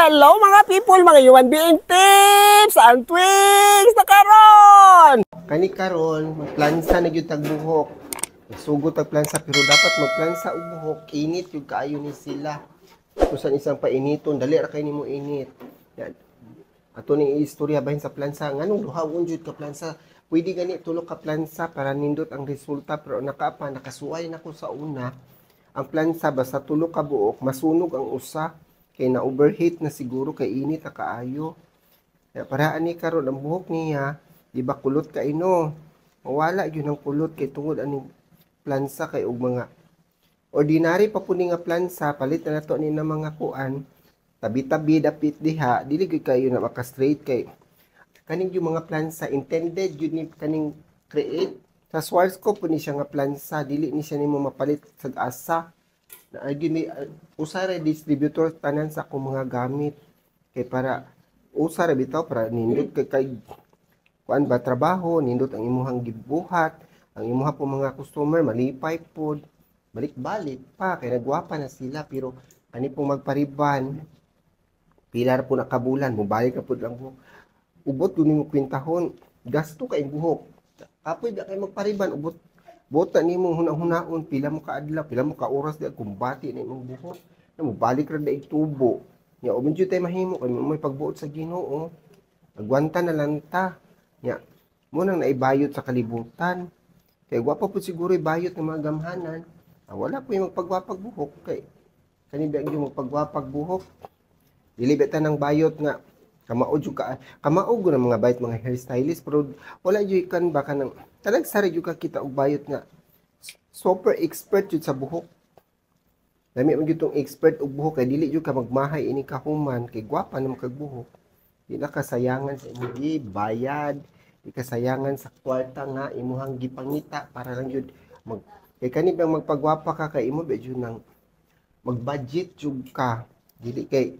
Hello, mga people, mga human being tips and twigs na karon. Kani karon, magplansa na gyud tag buhok. Magsugot tag plansa, pero dapat magplansa og buhok, init gyud kaayo ni sila. Usan isang painiton, dali ra kay nimo init. Yan. Ato ning istorya bahin sa plansa, nganong duhaon jud ka plansa? Pwede gani tulo ka plansa para nindot ang resulta, pero nakaapa nakasuway na ko sa una. Ang plansa basta tulo ka buok, masunog ang usa kay na overheat na siguro kay init na kaayo. Ya, para ani karon ang buhok niya, di ba kulot kay no? Mawala gyud ang kulot kay tungod aning plansa kay og mga ordinary pa po ni nga plansa, palit na nato ni na mga kuan, tabi-tabi dapit diha, dili gyud kayo na maka-straight kay kaning yung mga plansa intended yun ni kaning create sa Schwarzkopf po ni siya nga plansa, dili ni siya nimo mapalit sa asa na ay may usa ra distributor tanan sa akong mga gamit kay para usa ra bitaw para nindot kay kay kuan ba, trabaho nindot ang imuhang gibuhat, ang imuha po mga customer malipay pod, balik-balik pa kay nagwapa na sila. Pero ani pong magpariban, pila ra po nakabulan, mobalik na pod lang buhok. Ubot yun nimo kwintahon, gasto kay buhok. Kapoy ba kay magpariban, ubot buot na nimo hunahunahon pila mo ka adlaw, pila mo ka oras di kumbati na imong buhok na mobalik ra daig tubo nya. Uban jud tay mahimo kay mo may pagbuot sa Ginoo, agwanta na lang ta nya. Mo nang naibayot sa kalibutan kay gwapa pud siguro ibayot ng mga gamhanan. Ah, wala po yung magpagwapag buhok kay kani ba yung magpagwapag buhok, dili ba ta ng bayot nga kamao jud ka, kamao gud ang mga bayot mga hairstylist, pero wala jud kan ba kanang talag sari jud ka kita og bayot nga super expert jud sa buhok. Lami man jud tong expert og buhok kay dili jud ka magmahay ini kahuman kay gwapa naman kag buhok. Di na kasayangan sa imong gibayad, di kasayangan sa kwarta nga imuhang gipangita para lang jud mag kay kani bang magpagwapa ka kay imo ba jud nang mag-budget jud ka. Dili kay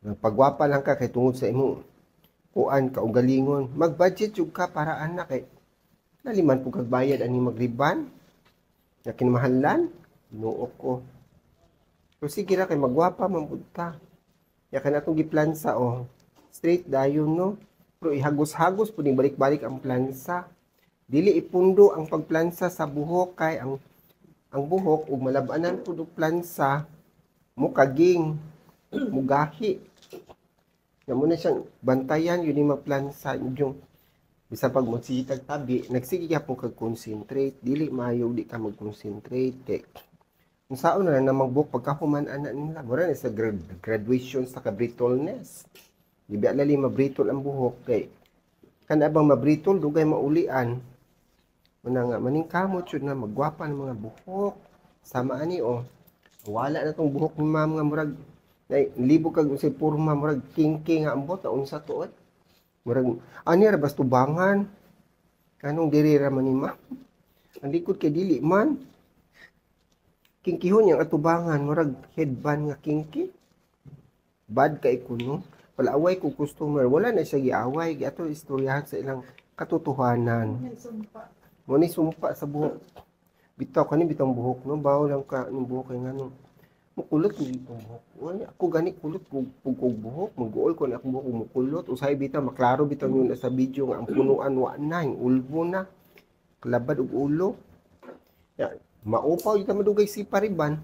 magpagwapa lang ka kay tungod sa imong kuan kaugalingon. Mag-budget jud ka para ana kay naliman po kag bayad ani magriban. Nga kinamahalan, Ginoo ko. Pero sige ra kay magwapa man pud ta. Ya kana atong giplansa oh. Straight dayon no. Pero ihagos-hagos pud ning balik-balik ang plansa. Dili ipundo ang pagplansa sa buhok kay ang buhok ug malabanan pud og plansa mo kaging mugahi. Ya mo na siyang bantayan yun yung magplansa yung bisan pag mo kag tabi, nagsige gyapon kag concentrate, dili maayo di ka mag-concentrate kay unsaon na lang na magbuhok pagkahuman ana nila, mura na sa graduation sa ka-brittleness. Di ba lali mabrittle ang buhok kay kana bang mabrittle dugay maulian. Muna nga maningkamot jud nga magwapa ng mga buhok. Sama ani oh. Wala na tong buhok ni ma'am nga murag nay libog kag unsay porma, murag kinky nga ambot na unsa tuod. Murag ani ra bas tubangan. Kanong diri ra man ni ma'am. Ang likod kay dili man. Kinkihon yang atubangan, murag headband nga kinky. Bad kay kuno. Palaaway ko customer, wala na siya giaway, giato istoryahan sa ilang katotohanan. Mo ni sumpa sa buhok. Bitaw kani bitang buhok no, bawo lang ka ning buhok kay ngano. Mukulot ni itong buhok. Wala ako gani kulot kog kog buhok, muguol ko na akong buhok mukulot. Usahay bitaw maklaro bitaw yun sa video nga ang punuan wa na, yung ulbo na. Kalabad og ulo. Ya, maupaw jud ta madugay si pariban.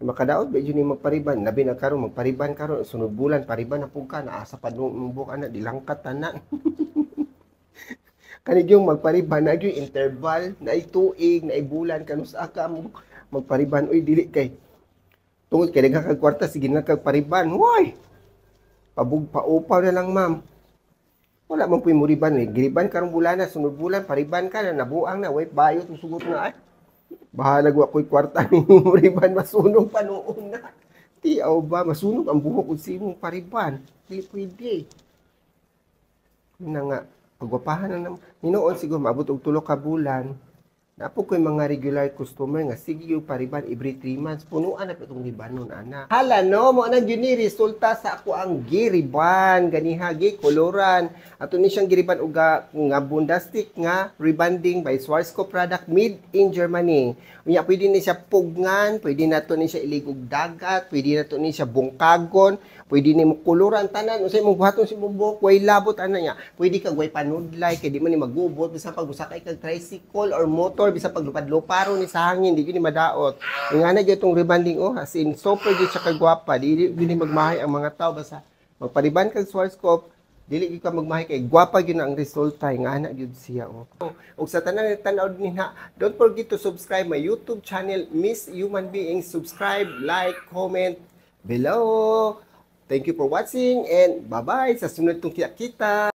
Makadaot ba jud ni magpariban? Labi na karon magpariban karon sunod bulan pariban na pug ka, naasa pa nung buhok ana dilangkat tanan. Kani yung magpariban na yung interval, na tuig, na bulan kanus ka mo magpariban, oy dili kay tungod kay daghan kag kwarta sige na kag pariban. Hoy. Pabug paupaw na lang, ma'am. Wala man puy muriban eh. Giriban karong bulana, sunod bulan pariban ka na, nabuang na, way bayot sugot na ay. Bahala wa ko'y kwarta ni muriban, masunog pa noon na. Tiaw ba masunog ang buhok ug simong pariban? Di pwede. Yun na nga, pagwapahan na naman. Hinoon siguro maabot og 3 ka bulan. Naa po ko'y mga regular customer nga sige yung pariban every 3 months. Punuan na po itong ribanon, ana. Hala no, mao na gyud ni resulta sa ako ang giriban, ganiha gi koloran. Ato ni siyang giriban uga nga Bondastic nga rebanding by Schwarzkopf product made in Germany. Unya pwede ni siya pugngan, pwede nato ni siya iligog dagat, pwede nato ni siya bungkagon, pwede ni mo koloran tanan unsay imong buhaton sa imong buhok, way labot ana niya. Pwede kag way panudlay kay di man ni magubot bisan pag musakay kag tricycle or motor, bisan pag lupad-luparo ni sa hangin, di gyud ni madaot. Nga na gyud tong rebanding oh, as in super gyud siya kagwapa. Di gyud ni magmahay ang mga tao basta magpariban kag Schwarzkopf, dili gyud ka magmahay kay gwapa gyud na ang resulta. Nga ana gyud siya oh. Ug sa tanan tan-aw dinha, don't forget to subscribe my YouTube channel, Miss Human Being. Subscribe, like, comment below. Thank you for watching and bye-bye sa sunod tong kita.